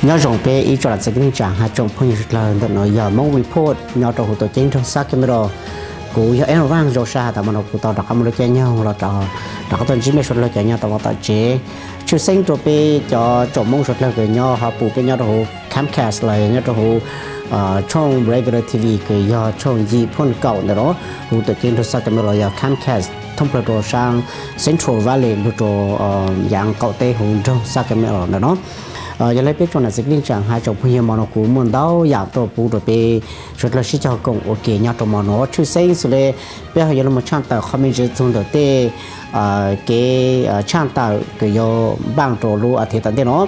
Nyob zoo peb ib tsoom niam txiv kwv tij neej tsa hab tsoom phooj ywg suav dlawg, ntawm no yog Hmoob Report nyob rau huv tuam ceeb nroog Sacramento. Kuv yog Aaron Vaj, zoo sab has tas mo no kuv tau rov qab muaj lub caij nyoog los rov qab tuaj ntsib mej suav dlawg cov nyob tom vaj tom tsev. Tshwj xeeb rau peb cov tsoom Hmoob suav dlawg kws nyob ho pum peb nyob rau huv Comcast los yog nyob rau huv tshooj regular T V kws yog tshooj yim phoj kaum ntawm no, huv tuam ceeb nroog Sacramento los yog Comcast thoob plawg rau saab Central Valley lug rau yaav qaum teb huv nroog Sacramento ntawm no. Yog le peb tsoom niam txiv kwv tij neej tsa hab tsoom phooj ywg, mo no kuv muaj ntau yaam tuaj pub rau peb suav dlawg sib cog koom ua ke nyob rau mo no. Tshwj xeeb xws le peb ho yuav lug moog tshaaj tawm qhov me ntsis txug ntawm tej kev tshaaj tawm kws yuav npaaj rau lub as thiv tom ntej no.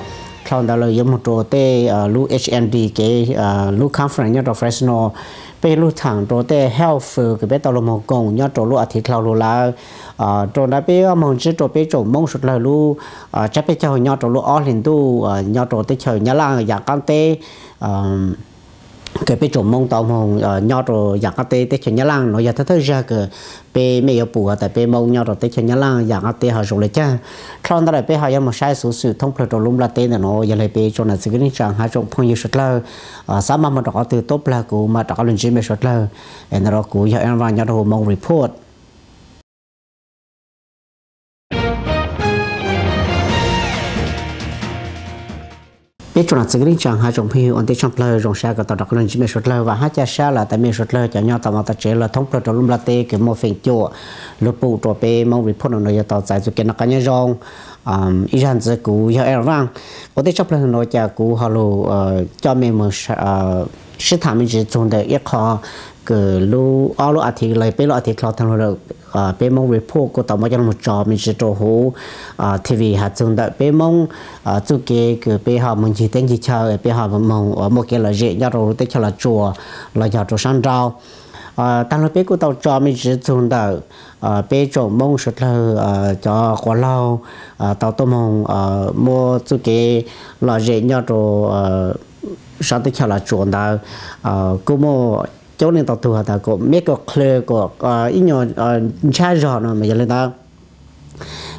Dlhau ntawd lawm yuav moog rau tej lub H N D kev lub conference nyob rau Fresno. Peb yuav lug thaam rau tej health food kws peb tau lug moog koom nyob rau lub as thiv dlhau lug lawm. Rau ntawd peb yuav moog ntsib rau peb tsoom Hmoob suav dlawg lub tsab peb caug nyob rau lub ob hlis ntuj nyob rau teb chaws Nyab Laj yaam qaab teb. Kws peb tsoom Hmoob tau moog nyob rau yaam qaab teb teb chaws Nyab Laj no yog thawj thawj zaag kws peb mej yuav pum has tas peb Hmoob nyob rau teb chaws Nyab Laj yaam qaab teb ho zoo le caag. Dlhau ntawd lawm peb ho yuav moog saib xuv xwm thoob plawg rau lub nplaj teb ntawm no. Yog le peb tsoom niam txiv kwv tij neej tsa hab tsoom phooj ywg suav dlawg, xav mas moog rau qhov twg tuab plag kuv mam rov qab lug ntsib mej suav dlawg. Es ntawm no kuv yog Aaron Vaj nyob rau huv Hmoob Report. Peb tsoom niam txiv kwv tij neej tsa hab tsoom phooj ywg ua ntej tshaaj plawg, zoo sab kws tau rov qab lug ntsib mej suav dlawg, vaam hab ca sab lawm tas mej suav dlawg cov nyob tom vaj tom tsev lawm thoob plawg rau lub nplaj teb kws muaj feem cuam lug pum rau peb Hmoob Report no no yuav tau txais txuj kev noj qab nyob zoo. Ib zag ntxiv kuv yog Aaron Vaj. Ua ntej tshaaj plawg no cas kuv ho lug coj mej moog sib thaam me ntsis txug ntawm ib qho kws lub ob lub as thiv los peb lub as thiv dlhau taag lug lawm, peb Hmoob Report kuj tau muab coj lug moog tso me ntsis rau huv T V has txug ntawm peb Hmoob txuj kev kws peb ho moog ncig teb ncig chaw, peb ho moog muaj kev lom zem nyob rau lub teb chaws Los Tsuas los yog rau saab nrau. Taag lug peb kuj tau tso me ntsis txug ntawm peb tsoom Hmoob suav dlawg cov quas laug tau tuaj moog muaj txuj kev lom zem nyob rau saab teb chaws Los Tsuas ntawd. Kuj muaj coob leej ntau tug has tas kom mej kom qhia kom ib nyuag ntshaw zog no mas yog le ntawd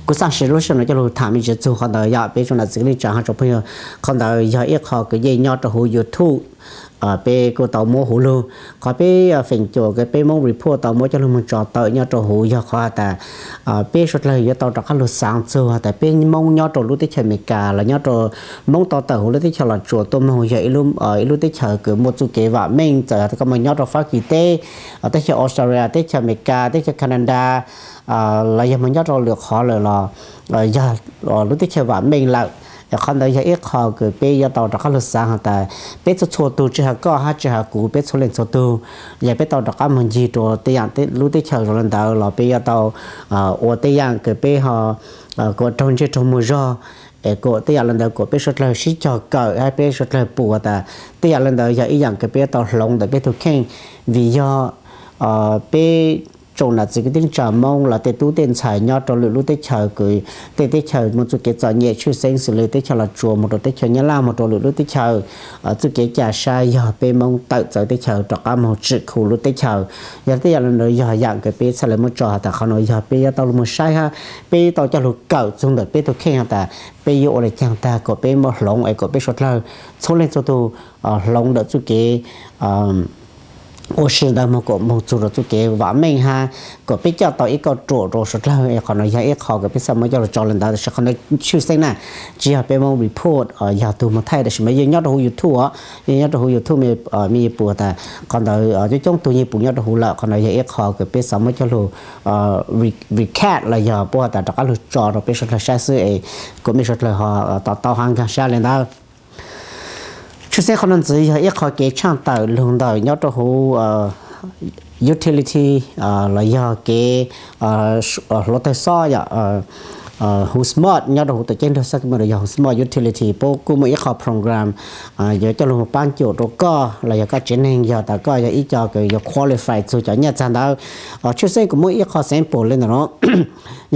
kuv xaam sim lub sij hawm no coj lug thaam me ntsis txug qhov ntawd yog peb tsoom niam txiv kwv tij neej tsa hab tsoom phooj ywg. Qhov ntawd yog ib qho kws yeej nyob rau huv YouTube, peb kuj tau muab huv lug. Qhov peb feem cuam kws peb Hmoob Report tau muab coj lug moog tso tawm nyob rau huv yog qhov has tas peb suav dlawg yuav tau rov qab lug xaav txug has tas peb Hmoob nyob rau lub teb chaws Amelikas los nyob rau Hmoob tau tawm huv lub teb chaws Los Tsuas tuaj moog yog ib lub teb chaws kws muaj txuj kev vaam meej. Txawm has tas koj moog nyob rau Fab Kis teb, teb chaws Australia, teb chaws Amelikas, teb chaws Canada, los yog moog nyob rau lwm qhov lawm los yog lub teb chaws vaam meej lawm. Qhov ntawd yog ib qho kws peb yuav tau rov qab lug xaav has tas peb txhua txhua tug tsi has koj hab tsi has kuv, peb txhua leej txhua tug yog peb tau rov qab moog ncig rau tej yaam lub teb chaws zoo le ntawd los peb yuav tau ua tej yaam kws peb ho kom raug ntsej raug muag zog, es kom tej yaam le ntawd kom peb suav dlawg sib cog kawm hab peb suav dlawg pum has tas tej yaam le ntawd yog ib yaam kws peb yuav tau hloov ntawm peb tug kheej. Vim yog peb tsoom niam txiv kwv tij neej tsa Hmoob los tej tub tej ntxhais nyob rau lwm lub teb chaws kws tej teb chaws muaj txuj kev txom nyem tshwj xeeb xws le teb chaws Los Tsuas moog rau teb chaws Nyab Laj moog rau lwm lub teb chaws, txuj kev ca sab yog peb Hmoob tawm txawv teb chaws rov qab moog tsim khu lub teb chaws. Yog tej yaam le ntawd yog yaam kws peb txhaj le muab tso has tas qhov no yog peb yuav tau lug moog saib hab peb tau coj lug kawm txug ntawm peb tug kheej has tas peb yuav ua le caag tag kom peb muaj hloov es kom peb suav dlawg txhua leej txhua tug hloov ntawm txuj kev ua si ntawd moog kom moog txug rau txuj kev vaam meej hab kom peb coj tau ib kauj ruam rau suav dlawg. Es qhov no yog ib qho kws peb txhaj muab coj lug tso le ntawd, tab sis qhov no tshwj xeeb na, tsis yog peb Hmoob Report yog tug moog thaij, tab sis mas yeej nyob rau huv YouTube os, yeej nyob rau huv YouTube, mej yeej pum tas qhov ntawd coob coob tug yeej pum nyob rau huv lawm. Qhov no yog ib qho kws peb xaav muab coj lug recap los yog puab has tas rov qab lug tso rau peb suav dlawg saib xwb es kom mej suav dlawg ho to taub hab nkaag sab le ntawd. Tshwj xeeb qhov no ntxiv yog ib qho kev tshaaj tawm lug ntawm nyob rau huv utility los yog kev hluav taws xob yom, huv smart nyob rau huv tuam ceeb nroog Sacramento yog huv smart utility puab kuj muaj ib qho program yuav coj lug paab cuam rau koj los yog koj tsev neeg yog tas koj yog ib co kws yuav qualify txug cov nyaj txag ntawd. Tshwj xeeb kuv muab ib qho sample le ntawm no.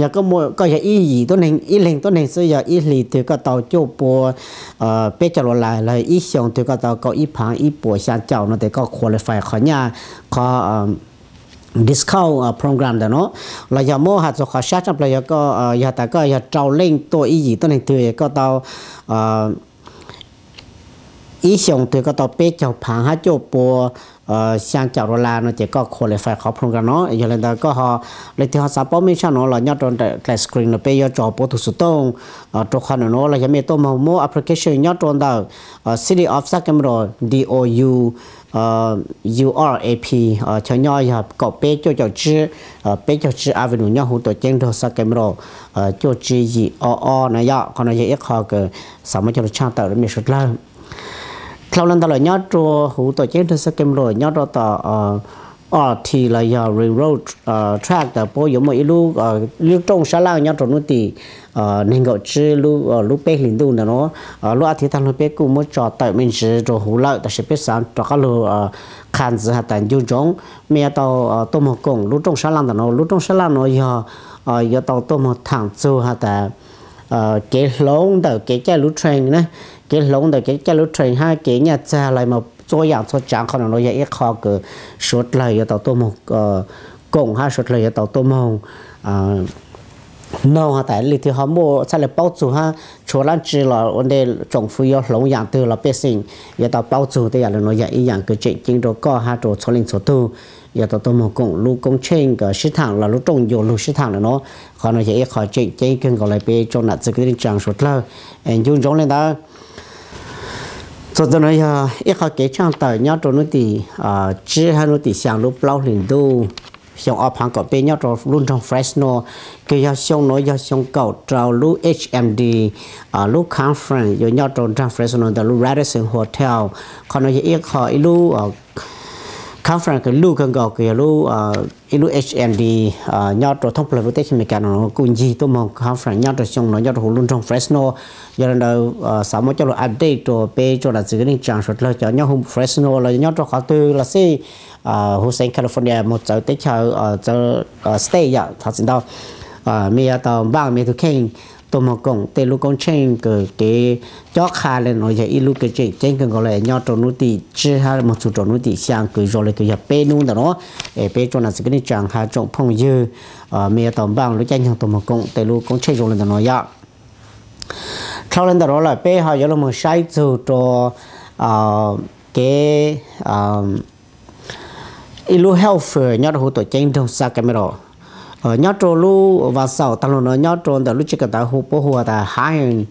Yog koj muaj, koj yog ib yim tuab neeg, ib leeg tuab neeg xwb, yog ib hlis twg koj tau cuaj pua peb caug dollar los ib xyoo twg koj tau kaum ib phaav ib puas xyaa caum no tes koj qualify qhov nyaj, qhov discount program ntawm no. Los yog muab has txug qhov sab tshaj plawg yog koj, yog tas koj yog rau leej tuaj ib yim tuab neeg twg koj tau ib xyoos twg koj tau peb caug phav hab cuaj pua xyaa caum dollar no ces koj qualify qhov program no. Yog le ntawd koj ho, leej twg ho xav paub meej tshaj no los nyob rau ntawm dlai screen no peb yuav tso puab tug xuv tooj rua qhov nuav no los yog mej tuaj moog muab application nyob rua ntawm City of Sacramento D O U U R A P, chaw nyob yog kaum peb cuaj caum tsib, peb caug tsib Avenue nyob huv tuam ceeb nraug Sacramento cuaj tsib yim ob ob na yom. Qhov no yog ib qho kws xav muab coj lug tshaaj tawm rua mej suav dlawg. Dlhau le ntawd lawm nyob rua huv tuam ceeb nraug Sacramento nyob rua tom O R T los yog railroad track tas puab yuav muaj ib lub, lub rooj sab laaj nyob rua nub tim neeg nkaum tsib lub peb hlis ntuj ntawm no. Lub a thiv taag lug peb kuj muab tso tawm me ntsis rua huv lawm tab sis peb xav rov qaab lug qha ntxiv has tas ncu ntsoov mej yuav tau tuaj moog koom lub rooj sab laaj ntawm no. Lub rooj sab laaj no yog yuav tau tuaj moog thaam txug has tas kev hloov ntawm kev caij lub train na, kev hloov ntawm kev caij lub train hab kev nyaj txag los mas txhua yaam txhua tsaav. Qhov nuav no yog ib qho kws suav dlawg yuav tau tuaj moog koom hab suav dlawg yuav tau tuaj moog noog has tas leej twg ho muaj txhaj le paub txug hab tshuav dlaab tsi los ua ntej tsoom fwv yuav hloov yaam twg los pej xeem yuav tau paub txug. Tej yaam le no yog ib yaam kws tseem ceeb rua koj hab rua txhua leej txhua tug yuav tau tuaj moog koom lub koob tsheej sib thaam los lub rooj ncua lug sib thaam le no. Qhov no yog ib qho tseem ceeb kawg nkaus le peb tsoom nam txiv kwv tij neej tsaa suav dlawg. Ncu ntsoov le ntawd. Txug txug no yog ib qho kev tshaaj tawm nyob rua nub tim tsib hab nub tim xyaa lub plaub hlis ntuj xyoo ob phaav kaum peb nyob rua lub nroog Fresno, kws yog xyoo nuav yog xyoo kaum rau lub H M D lub conference yuav nyob rua nraag Fresno ntawm lub Radisson Hotel. Qhov no yog ib qho ib lub conference kws luj kawg nkaus kws yog ib lub H M D nyob rua thoob plawg lub teb chaws Amelikas no kuj ncig tuaj moog conference nyob rua xyoo no nyob rua huv lub nroog Fresno. Yog le ntawd xav muab coj lug update rua peb tsoom nam txiv kwv tij neej tsaa suav dlawg cov nyob huv Fresno los nyob rua qhov twg los xij, huv xeev California moog txawv teb chaws, txawv state yom, thov txim ntau, mej yuav tau npaaj mej tug kheej tuaj moog koom tej lub koob tsheej kws kev cob qha le no yog ib lub kws tseem ceeb kawg nkaus le nyob rua nub tim tsib hab moog txug rua nub tim xyaa kws zoo le kws yog peb nub ntawm no. Es peb tsoom nam txiv kwv tij neej tsaa hab tsoom phooj ywg, mej yuav tau npaaj lub caij nyoog tuaj moog koom tej lub koob tsheej zoo le ntawm no yom. Dlhau le ntawm no lawm peb ho yuav lug moog saib txug rua kev ib lub health fair nyob rua huv tuam ceeb nroog Sacramento. Nyob rua lub vas xaum taag lug no nyob rua ntawm lub tsev kawm ntawv hu puab hu tas Hiram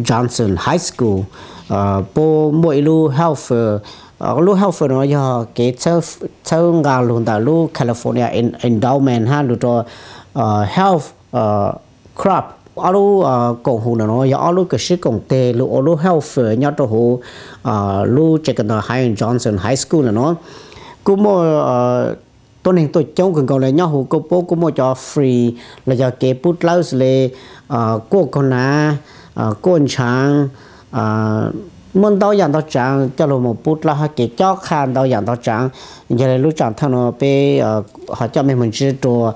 Johnson High School, puab muaj ib lub health fair. Lub health fair no yog kev txhawb nqa lug ntawm lub California Endowment hab lug rua Health Corps. Ob lub koom huv ntawm no yog ob lub kws sib koom teg lug ua lub health fair nyob rua huv lub tsev kawm ntawv Hiram Johnson High School ntawm no. Kuj muaj tuab neeg tuaj coob kawg nkaus le nyob huv, kuj puab kuj muaj cov free los yog kev pub dlawb xws le kuaj kaug nav, kuaj ntshaav, muaj ntau yaam ntau tsaav coj lug moog pub dlawb hab kev cob qha ntau yaam ntau tsaav. Yog le lub tsaam thawj no peb ho coj mej moog ntsib rua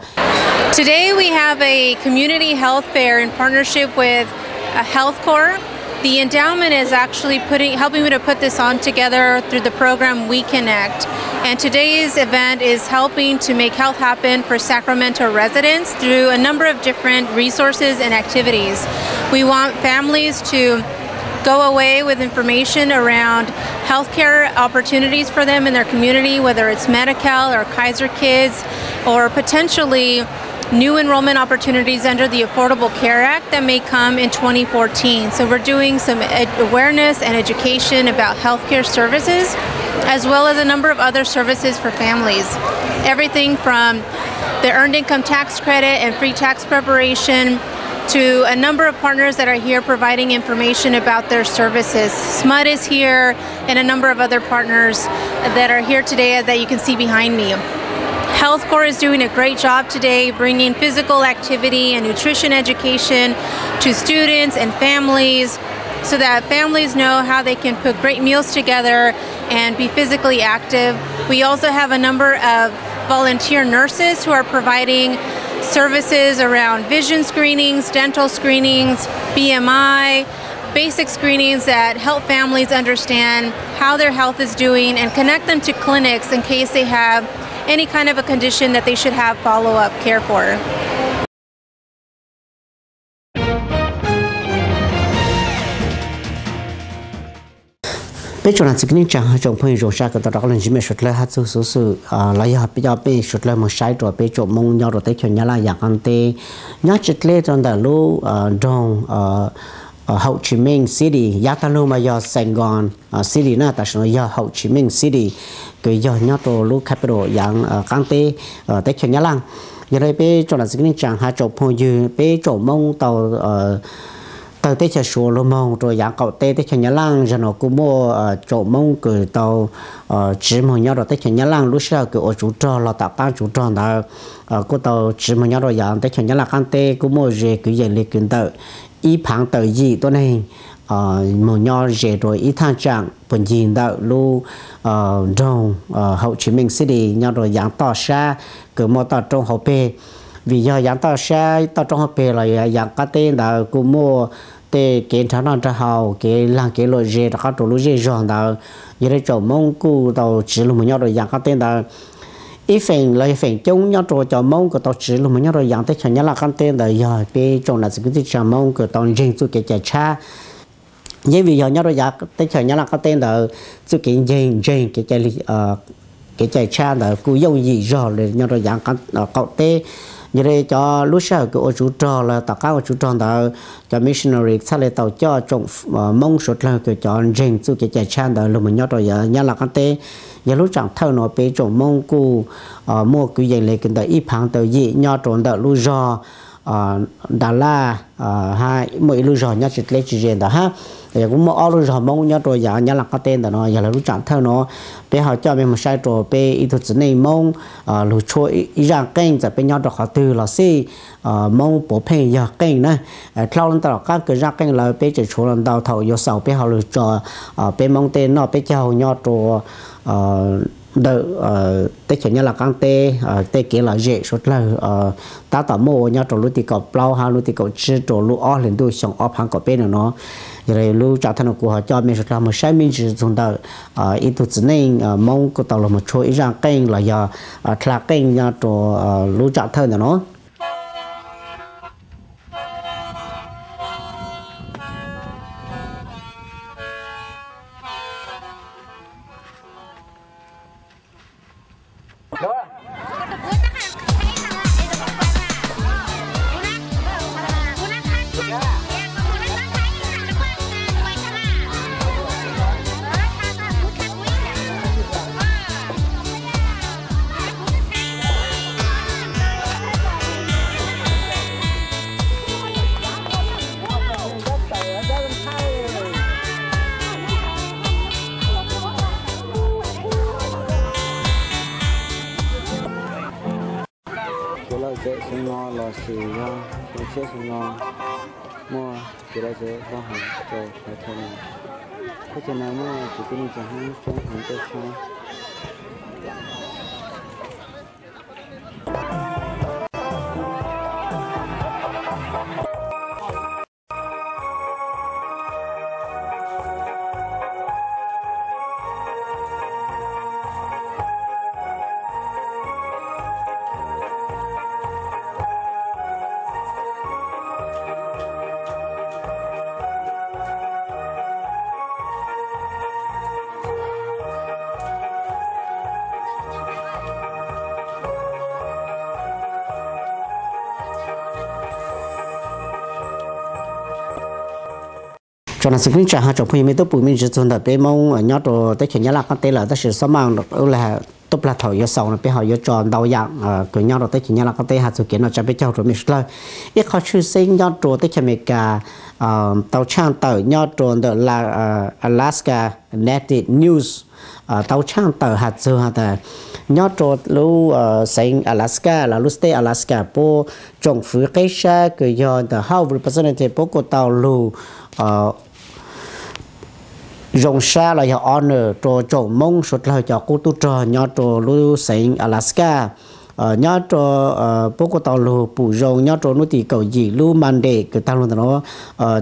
Today we have a community health fair in partnership with uh, Health Corps. The endowment is actually putting, helping me to put this on together through the program We Connect. And today's event is helping to make health happen for Sacramento residents through a number of different resources and activities. We want families to go away with information around healthcare opportunities for them in their community, whether it's Medi-Cal or Kaiser Kids, or potentially new enrollment opportunities under the Affordable Care Act that may come in twenty fourteen. So we're doing some ed- awareness and education about healthcare services, as well as a number of other services for families. Everything from the earned income tax credit and free tax preparation to a number of partners that are here providing information about their services. SMUD is here and a number of other partners that are here today that you can see behind me. Health Corps is doing a great job today bringing physical activity and nutrition education to students and families so that families know how they can put great meals together and be physically active. We also have a number of volunteer nurses who are providing services around vision screenings, dental screenings, B M I, basic screenings that help families understand how their health is doing and connect them to clinics in case they have any kind of a condition that they should have follow up care for. Peb tsoom nam txiv kwv tij neej tsaa, tsoom phooj ywg zoo sab kws tau rov qab los ntsib mej suav dlawg hab txug xuv xwm los yog peb coj peb suav dlawg moog saib rua peb tsoom Moob nyob rua teb chaws Nyab Laj yaam qaab teb. Nyob tsi dleb rua ntawm lub nroog Ho Chi Minh City, yaav taag lug mas yog Sài Gòn City na, tam sim nuav yog Ho Chi Minh City, kws yog nyob rua lub capital yaam qaab teb teb chaws Nyab Laj. Yog le peb tsoom nam txiv kwv tij neej tsaa hab tsoom phooj ywg, peb tsoom Moob tau tawg teb chaws Suav lug moog rua yaam qaum teb teb chaws Nyab Laj, zaum nuav kuj muaj tsoom Moob kws tau tsiv moog nyob rua teb chaws Nyab Laj lub sij hawm kws ua tsuv rog los tom qaab tsuv rog ntawd kuj tau tsiv moog nyob rua yaam teb chaws Nyab Laj qaab teb. Kuj muaj ze kwv yees le kws ntawm ib phaav tawm yim tuab neeg moog nyob ze rua ib thaaj tsaam puag ncig ntawm lub nroog Ho Chi Minh City nyob rua yaav toj sab kws muaj toj roob hauv peg. Vim yog yaav toj sab toj roob hauv peg los yaav qaab teb ntawd kuj muaj tej kev nrhav noj nrhav haus, kev laag kev luam ze rov qaab rua lub zej zog ntawd. Yog le tsoom Moob kuj tau tsiv lug moog nyob rua yaav qaab teb ntawd. Ib feem los yog feem coob nyob rua cov Moob kws tau tsiv lug moog nyob rua yaav teb chaws Nyab Laj qaab teb ntawd yog peb tsoom nam txiv kwv tij neej tsaa Moob kws tau ntseeg txuj kev cai tshab. Yeej vim yog nyob rua yaav teb chaws Nyab Laj qaab teb ntawd txuj kev ntseeg, ntseeg kev cai tshab ntawd kuj yooj yim zog le nyob rua yaav qaum teb. Yog le cov lub sij hawm kws ua tsuv rog los tom qaab ua tsuv rog ntawd, cov missionary txhaj le tau coj tsoom Moob suav dlawg kws cov ntseeg txuj kev cai tshab ntawd lug moog nyob rua Nyab Laj qaab teb. Yog lub tsaam thawj nuav peb tsoom Moob kuj muaj kwv yees le kws ntawm ib phaav tawm yim nyob rua ntawm lub zog Nta Laj hab muaj ib lub zog nyob tsi dleb tsi ze ntawd hab. Yog kuj muaj ob lub zog Moob nyob rua yaav Nyab Laj qaab teb ntawm nuav. Yog le lub tsaam thawj nuav peb ho coj mej moog saib rua peb ib tug txiv neej Moob lug tshuab ib zaaj qeej, txawm peb nyob rua qhov twg los xij, Moob puav pheej yog qeej na. Dlhau le ntawm qaab kws zaaj qeej lawm peb tseem tshuav los ntau, thaum yuav xaus peb ho lug tso peb Moob tej noj peb caug nyob rua ntawm teb chaws Nyab Laj qaab teb, tej kev lom zem suav dlawg tab tom muaj ua nyob rua lub tim kaum plaub hab lub tim kaum tsib rua lub ob hlis ntuj xyoo ob phaav kaum peb nuav no. Yog le lub tsaam thawj nuav kuv ho coj mej suav dlawg moog saib me ntsis txug ntawm ib tug txiv neej Moob kuj tau lug moog tshuab ib zaaj qeej los yog dlha qeej nyob rua lub tsaam thawj ntawm no. Kev lom zem xyoo no lossis yog xyoo tshiab xyoo no muaj kev lom zem loj heev rau qhov chaw no. Teb chaws no muaj tsoom kwv tij neej tsaa Hmoob coob heev tuaj tshab. Tsoom nam txiv kwv tij neej tsaa hab tsoom phooj ywg, mej tub pum me ntsis txug ntawm peb Moob nyob rua teb chaws Nyab Laj qaab teb lawm, tab sis xab maj ub le tub plag thaum yuav xaus no peb ho yuav tso ntau yaam kws nyob rua teb chaws Nyab Laj qaab teb hab txug kev noj tsa peb caug rua mej suav dlawg. Ib qhov tshwj xeeb nyob rua teb chaws Amelikas tau tshaaj tawm nyob rua ntawm Alaska Native News tau tshaaj tawm has txug has tas nyob rua lub xeev Alaska los lub state Alaska puab tsoom fwv qeb sab kws yog the House of Representatives puab kuj tau lug zoo sab los yog honor rua tsoom Moob suav dlawg cov qub tub rog nyob rua lub xeev Alaska. Nyob rua puab kuj tau lug pum zoo nyob rua hnub tim kaum yim lub Monday kws taag lug ntawm no,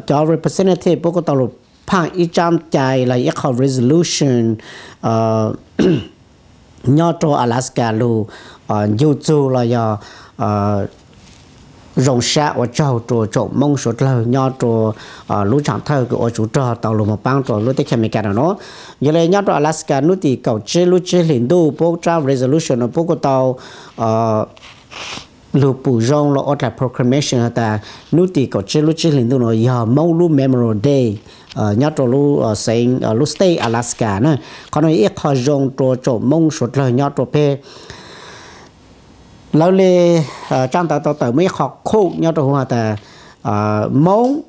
cov representative puab kuj tau lug phaaj ib tsaab cai los ib qho resolution nyob rua Alaska lug ncu txug los yog zoo sab ua tsaug rua tsoom Moob suav dlawg nyob rua lub tshaam thawj kws ua tsuv rog tau lug moog paab rua lub teb chaws Amelikas nuav. Yog le nyob rua Alaska nub tim kaum tsib lub tsib hlis ntuj puab tsaab resolution nuav puab kuj tau lug pum zoo los ua dlaim proclamation has tas nub tim kaum tsib lub tsib hlis ntuj nuav yog Moob lub Memorial Day nyob rua lub xeev lub state Alaska na. Qhov nuav yog ib qho zoo rua tsoom Moob suav dlawg nyob rua peg. Lawv le tsaab ntawv tau tawm muaj ib qho quote nyob rua huv has tas Moob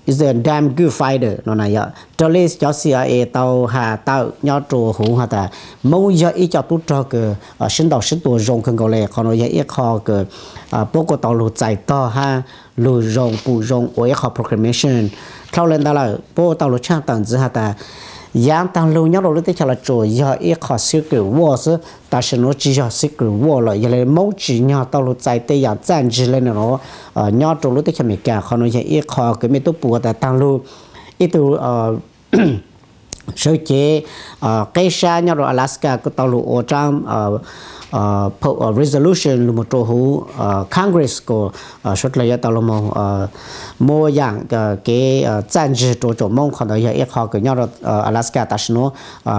is a damn good fighter no na. Yog raws le cov CIA tau has tawm nyob rua huv has tas Moob yog ib co tub rog kws sib ntaus sib tua zoo kawg nkaus le. Qhov nuav yog ib qho kws puab kuj tau lug txais tog hab lug zoo pum zoo ua ib qho proclamation. Dlhau le ntawd lawm puab tau lug tshaaj tawm ntxiv has tas yaav taag lug nyob rua lub teb chaws Los Tsuas yog ib qho secret war xwb. Tam sim nuav tsi yog secret war lawm, yog le Moob tsim nyog tau lug txais tej yaam txaj ntsig le nuav nyob rua lub teb chaws Amelikas. Qhov nuav yog ib qho kws mej tub pum tas taag lug ib tug sawv cev qeb sab nyob rua Alaska kuj tau lug ua tsaab resolution lug moog rua huv Congress kuas suav dlawg yuav tau lug moog muaj yaam kev txaj ntsig rua tsoom Moob. Qhov ntawd yog ib qho kws nyob rua Alaska tam sim nuav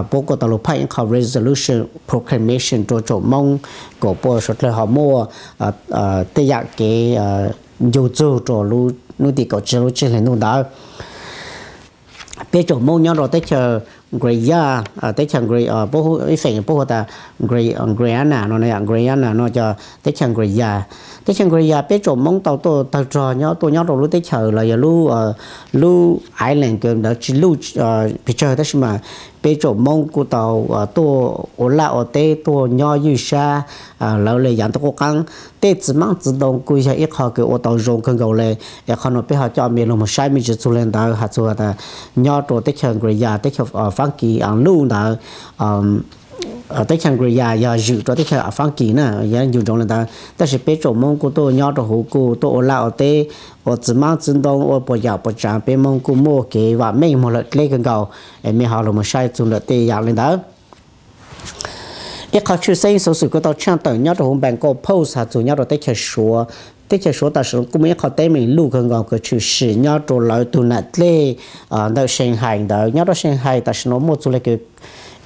puab kuj tau lug phaaj ib qho resolution proclamation rua tsoom Moob kuas puab suav dlawg ho muaj tej yaam kev ncu txug rua nub tim kaum tsib lub tsib hlis ntuj ntawd. Peb tsoom Moob nyob rua teb chaws Guyana, teb chaws ib feem puab hu tas Guyana no, Guyana no cov teb chaws Guyana. Teb chaws Guyana peb tsoom Moob tau tuaj tawg rog nyob tuaj nyob rua lub teb chaws los yog lub island kws ntawd tsi luj pes tsawg tab sis mas peb tsoom Moob kuj tau tuaj ua laj ua teb tuaj nyob ywj sab lawv le yaav tuaj quj qaab. Tej txiv maab txiv ntoo kuj yog ib qho kws ua tau zoo kawg nkaus le. Es qhov nuav peb ho coj mej lug moog saib mej tsi txug le ntawd has txug tas nyob rua teb chaws Guyana teb chaws Faab Kis luj ntawd teb chaws Guyana yog zwm rua teb chaws Faab Kis na, yog ncu ntsoov le ntawd. Tab sis peb tsoom Moob kuj tuaj nyob rua huv kuj tuaj ua laj ua teb ua txiv maab txiv ntoo ua puas yaam puas tsaav, peb Moob kuj muaj kev vaam meej moog lawm dleb kawg nkaus. Es mej ho lug moog saib txug ntawm tej yaam le ntawd. Ib qho tshwj xeeb xuv xwm kuj tau tshaaj tawm nyob rua huv Bangkok Post has txug nyob rua teb chaws Suav. Teb chaws Suav tam sim nuav kuj muaj ib qho teeb meem luj kawg nkaus kws tshwm sim nyob rua lawv tug nam dlej ntawm Shanghai ntawd. Nyob rua Shanghai tam sim nuav muaj txug le kws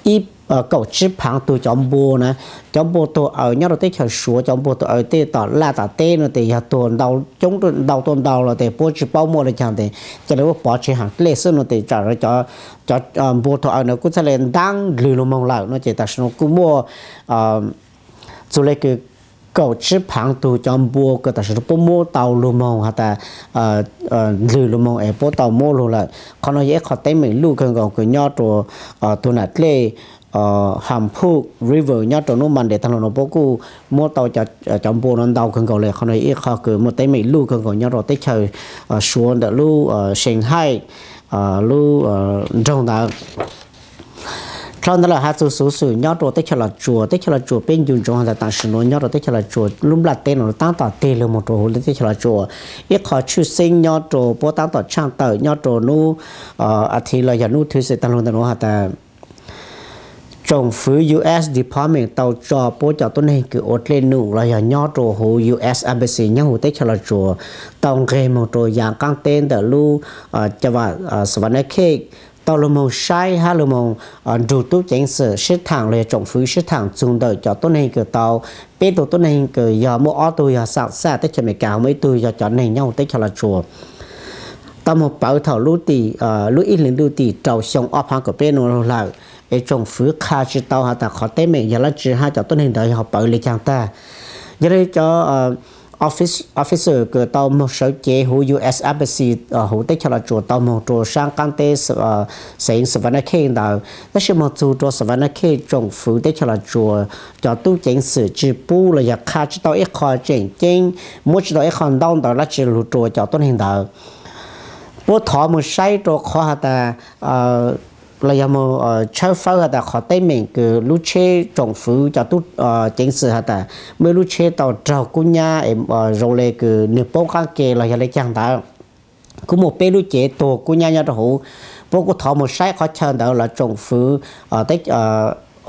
ib kaum tsib phaav tug cov npua na, cov npua tuag aws nyob rua teb chaws Suav, cov npua tuag aws tej tom laj tom teb no tes yog tuag ntau coob ntau tuaj ntau los tes puab tsi paub muaj le caag tes ca le puab pov tseg haam dlej xwb no tes tsam cov npua tuag aws na kuj txhaj le ntaab ndlwg lug moog lawm no ces tam sim nuav kuj muaj txug le kws kaum tsib phaav tug cov npua kws tam sim nuav puab muab tau lug moog has tas ndlwg lug moog es puab tau muab lug lawm. Qhov no yog ib qho teeb meem luj kawg nkaus kws nyob rua tug nam dlej Ham Phu River nyob rua nub Monday taag lug no puab kuj muab tau cov npua no ntau kawg nkaus le. Qhov no yog ib qho kws muaj teeb meem luj kawg nkaus nyob rua teb chaws Suav ntawm lub Shanghai lub nroog ntawd. Dlhau ntawd lawm has txug xuv xwm nyob rua teb chaws Los Tsuas. Teb chaws Los Tsuas peb ncu ntsoov has tas tam sim nuav nyob rua teb chaws Los Tsuas lub nplaj teb no taab tom tig lug moog rua huv le teb chaws Los Tsuas. Ib qho tshwj xeeb nyob rua puab taab tom tshaaj tawm nyob rua nub a thiv los yog nub Tuesday taag lug ntawm nuav has tas tsoom fwv U S Department tau tso puab cov tuab neeg kws ua dlej num los yog nyob rua huv U S Embassy nyob huv teb chaws Los Tsuas tau nqeg moog rua yaav qaab teb ntawm lub caj vam Savannah Cake tau lug moog saib hab lug moog nrug tub ceev xwm sib thaam los yog tsoom fwv sib thaam txug ntawm cov tuab neeg kws tau, peb tug tuab neeg kws yog muaj ob tug yog xam xaj teb chaws Amelikas, muaj ib tug yog cov neeg nyob huv teb chaws Los Tsuas tau moog pawv thaum lub tim lub ib hlis ntuj tim rau xyoo ob phaav kaum peb nuav lug lawm. Es tsoom fwv qha tsi tau has tas qhov teeb meem yog dlaab tsi hab cov tuab neeg ntawd yog pawv le caag tag. Yog le cov officer kws tau moog sawv cev huv U S Embassy huv teb chaws Los Tsuas tau moog rua saab qaab teb xeev Savannah Cake ntawd, tab sis moog txug rua Savannah Cake tsoom fwv teb chaws Los Tsuas cov tub ceev xwm tsi pub los yog qha tsi tau ib qho tseem ceeb, muab tsi tau ib qho ntaub ntawv dlaab tsi lug rua cov tuab neeg ntawd. Puab thov moog saib rua qhov has tas los yog moog tshawb fawb has tas qhov teeb meem kws lub tsheb tsoom fwv cov tub ceev xwm has tas muaj ib lub tsheb tau raug kub nyab es zoo le kws nwg poob qaab ke los yog le caag ntawd. Kuj muaj peb lub cev tuag kub nyab nyob rua huv. Puab kuj thov moog saib qhov chaw ntawd los tsoom fwv teb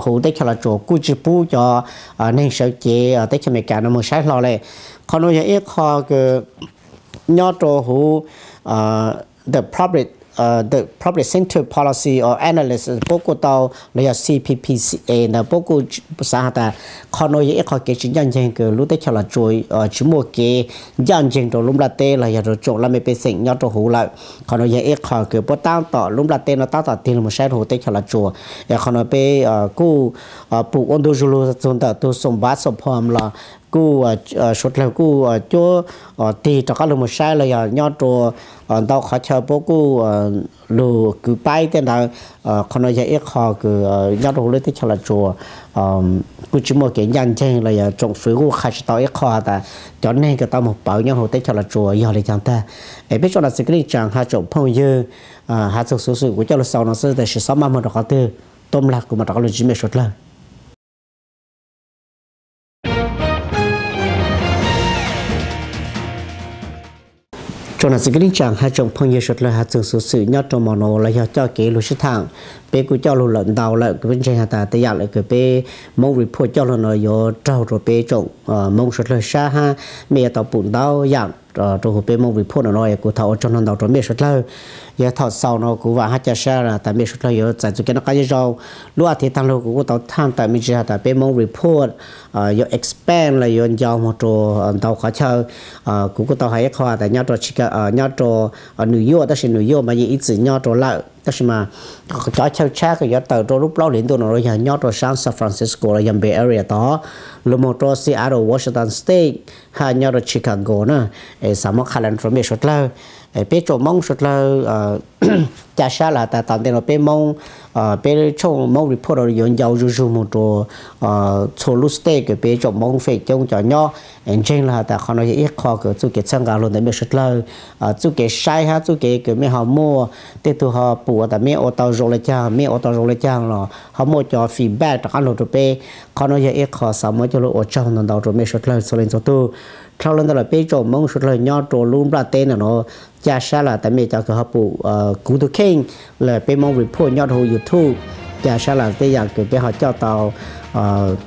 huv teb chaws Los Tsuas kuj tsis pub cov neeg sawv cev teb chaws Amelikas no mus saib hlo li. Qhov no yog ib qho kws nyob rau huv the public, the public center policy or analysis puab kuj tau, los yog C P P C A ntawd puab kuj xaav has tas qhov no yog ib qho kev tsis ncaj nceeg kws lub teb chaws Los Tsuas tsis muaj kev ncaj nceeg rau lub nplaj teb los yog rau tsoom laj mej pej xeem nyob rau huv lawm. Qhov no yog ib qho kws puab taab tom lub nplaj teb no taab tom tig lug mus saib rau huv teb chaws Los Tsuas. Es qhov no peb kuj pum ua ntu zug lug txug ntawm tug xoom npav xoom phom los kuj suav dlawg kuj cuab tig rov qaab lug mus saib los yog nyob rua ntau qhov chaw puab kuj lug kwv paib tej ntawd. Qhov no yog ib qho kws nyob rua huv lub teb chaws Los Tsuas kuj tsis muaj kev ncaj nceeg los yog tsoom fwv kuj qha tsis tau ib qho has tas cov neeg kws tau moog pawv nyob huv teb chaws Los Tsuas yog li caag ntag. Es peb tsoom nam txiv kwv tij neej tsaa hab tsoom phooj ywg, has txug xuv xwm kuv coj lug xaus no xwb, tab sis xob maj moog rua qhov twg, tub mlaag kuv mam rov qaab lug ntsib mej suav dlawg. Tsoom nam txiv kwv tij neej tsaa hab tsoom phooj ywg suav dlawg, has txug xuv xwm nyob rua mo nuav los yog coj kev lug sib thaam, peb kuj coj lug lawm ntau lawm, kws peb ntseeg has tas tej yam lawm kws peb Moob Report coj lug no yuav raug rua peb tsoom Moob suav dlawg sab hab mej yuav tau pum ntau yaam rua huv peb Moob Report no no. Kuv thov ua tsaug ntau rua mej suav dlawg. Yog thaum xaus no kuv vaam hab ca sab has tas mej suav dlawg yuav txais txuj kev noj qaab nyob zoo. Lub a thiv taag lug kuv kuj tau thaam tawm me ntsis has tas peb Moob Report yuav expand los yuav ncau moog rua ntau qhov chaw. Kuv kuj tau has ib qho has tas nyob rua New York, tab sis New York mas yeej ib txwm nyob rua lawm, tab sis mas cov chaw tshab kws yuav tawm rua lub plaub hlis ntuj no los yog nyob rua saab San Francisco los yog Bay Area tod, lug moog rua Seattle, Washington State, hab nyob rua Chicago na. Es xaav muab qha le rua mej suav dlawg. Peb tsoom Moob suav dlawg, ca sab lawm has tas tom ntej no peb Moob, peb tshooj Moob Report yuav ncau zug zug moog rua txhua lub state kws peb tsoom Moob feem coob cov nyob. Ntseeg lawm has tas qhov no yog ib qho kws txuj kev txhawb nqa lug ntawm mej suav dlawg, txuj kev saib hab txuj kev kws mej ho muaj, tej tug ho pum tas mej ua tau zoo le caag, mej ua tau zoo le caag los ho muaj cov feedback rov qaab lug rua peb. Qhov no yog ib qho xaav muab coj lug ua tsaug ntau ntau rua mej suav dlawg txhua leej txhua tug. Dlhau le ntawd lawm peb tsoom Moob suav dlawg nyob rua lub nplaj teb no no, ca sab lawm tas mej cov kws ho pum kuv tug kheej lawm peb Moob Report nyob rua huv YouTube, ca sab lawm tej yaam kws peb ho coj tau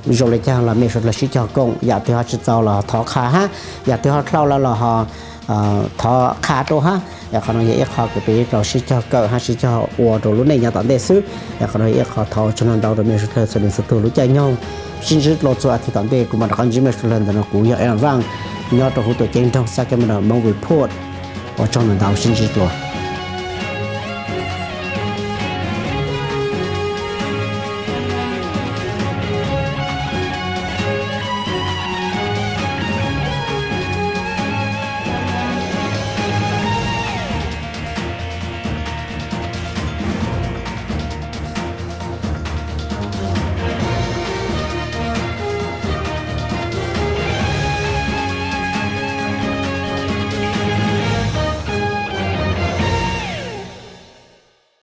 zoo le caag los mej suav dlawg sib cog koom, yaam twg ho tsi txaus los thov qha hab, yaam twg ho dlhau lawm los ho thov qha rua hab. Qhov no yog ib qho kws peb rau sib cog kawm hab sib cog ua rua lub neej nyob tom ntej xwb. Qhov no yog ib qho thov ua tsaug ntau ntau rua mej suav dlawg txhua leej txhua tug lub caij nyoog. Sib ntsib dlua txug a thiv tom ntej kuv mam rov qaab ntsib mej suav dlawg. Ntawm no kuv yog Aaron Vaj nyob rua huv tuam ceeb nroog Sacramento Moob Report. Ua tsaug ntau ntau, sib ntsib dlua.